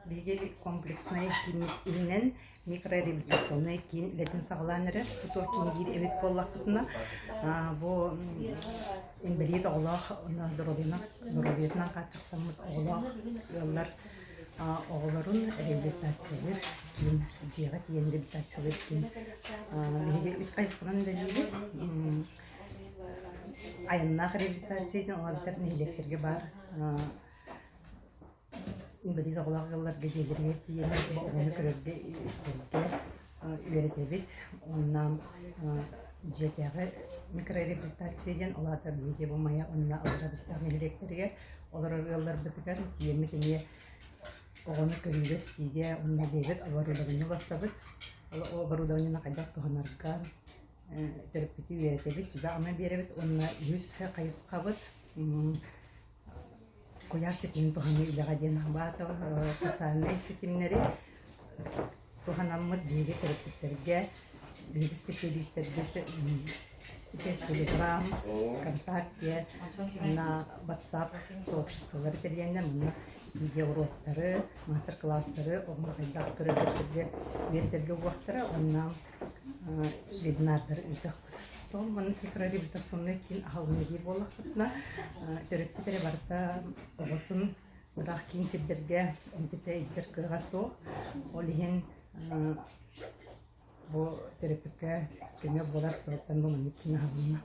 Биһиги комплекснай кииммит иһинэн микрореабилитационнай киин үлэтин саҕалаан эрэр. Бу туох киин диир эбит буоллахпытына, бу инбэлиит оҕолоох доруобуйатынан хааччахтаммыт оҕолоох ыаллар оҕолорун реабилитациялыыр киин, дьиэҕэ тиийэн реабилитациялыыр киин. Биһиги үс хайысханан үлэлиибит. Айаннаах реабилитация диэн ол эбэтэр нэһилиэктэргэ баар Инбэлиит оҕолоох ыалларга дьиэлэригэр тиийэн оҕону көрөргө-истэргэ үөрэтэбит. Уонна дьиэтээҕи микрореабилитация диэн ол аата биһиги бу Майа уонна Аллара Бэстээх нэһилиэктэригэр олорор ыалларбытыгар тиийэммит эмиэ оҕону көрүүгэ-истиигэ уонна бэйэбит оборудование уларсабыт. Ол оборудованиены хайдах туһанарга төрөппүтү үөрэтэбит, сүбэ-ама биэрэбит уонна үһүс хайысхабыт Куйаар ситимин туһаныы үлэҕэ диэн баата социальнай ситимнэри туһанаммыт биһиги төрөппүттэргэ, биһиги специалистэрбит Телеграм, ВКонтакте, на WhatsApp сообществолары тэрийэннэр манна видеоуроктары, мастер-класстары оҕону хайдах көрөргө үөрэтэргэ угуохтара уонна вебинардары ыытыахпыт. Тоҕо маннык микрореабилитационнай киин аһылынна диир буоллахпытына, төрөппүт эрэ барыта оҕотун ыраах киин сирдэргэ эмтэтэ илдьэр кыаҕа суох. Ол иһин бу төрөппүккэ көмө буолар сыалтан бу маннык киин аһылынна.